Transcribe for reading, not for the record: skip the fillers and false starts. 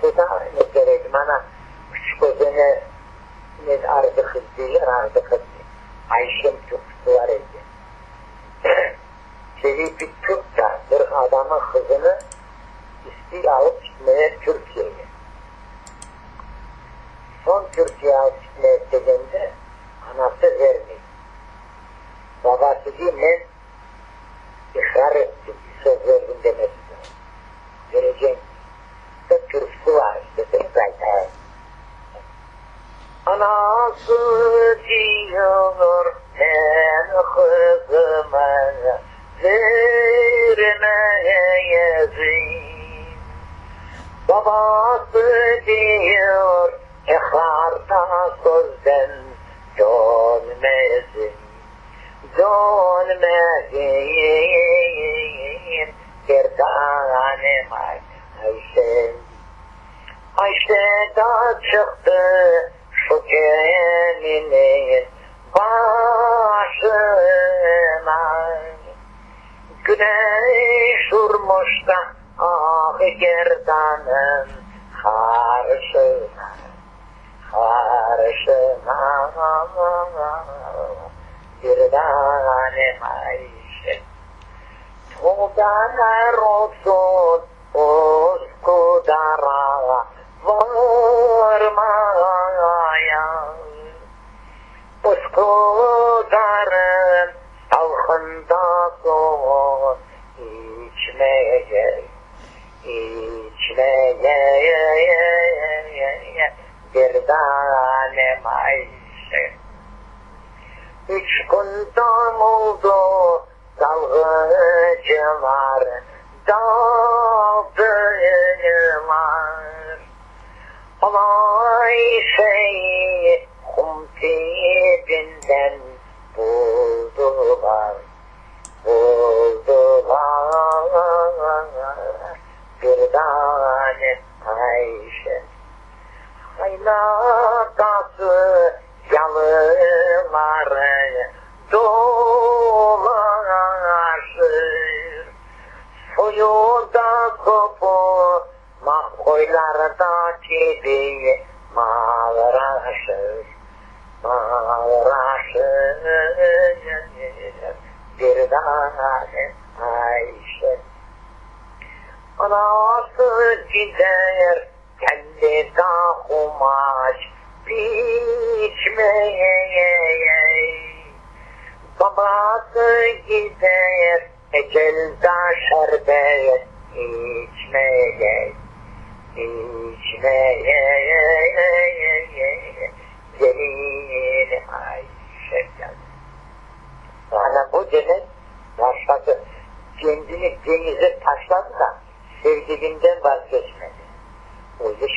Babası da ne kerek, mana Küçük Özene ne Ardıqız deyler, Ardıqız, Ayşem türküsi var edi. Keliy bir türk da bir adamın qızını istiy alıp gitmeye Türkiyege. Soñ Türkiye alıp gitmeye istegende anası vermey. Babası diy, men iqrar ettim, söz berdim demek istiyor. Verecem. Bir türküsi var, isteseñiz aytayım. Anası diyor, men qızımı vermeyezim. Babası diyor, iqrarda sözden dönmezim. Dönmezim, bir tanem Ayşem. Ayşe da çıqtı şu geminiñ başına. Güneş urmuş da aq gerdanıñ qarşına, qarşına. Bir tanem Ayşe. Tuvğanlar olsun Üsküdar'a varmaya. Üsküdar'ın salqında suvun içmeye, içmeye bir tanem Ayşe. Üç künden oldu Dalğıcılar daldılar. Ayşeyi qum tibinden buldılar, buldılar bir dane Ayşe. Qaynatası yalıları Dolaşır suyu da kopu, qoylarda kibi mavraşır, mavraşır bir dane Ayşe. Anası gider kendi da qumaş biçmeye, Babası gider ecelda şerbet içmeye, içmeye, Gelin Ayşe gel. Ana bu demek başqası kendini deñize taşladı da, sevdiginden vazgeçmedi. Özü.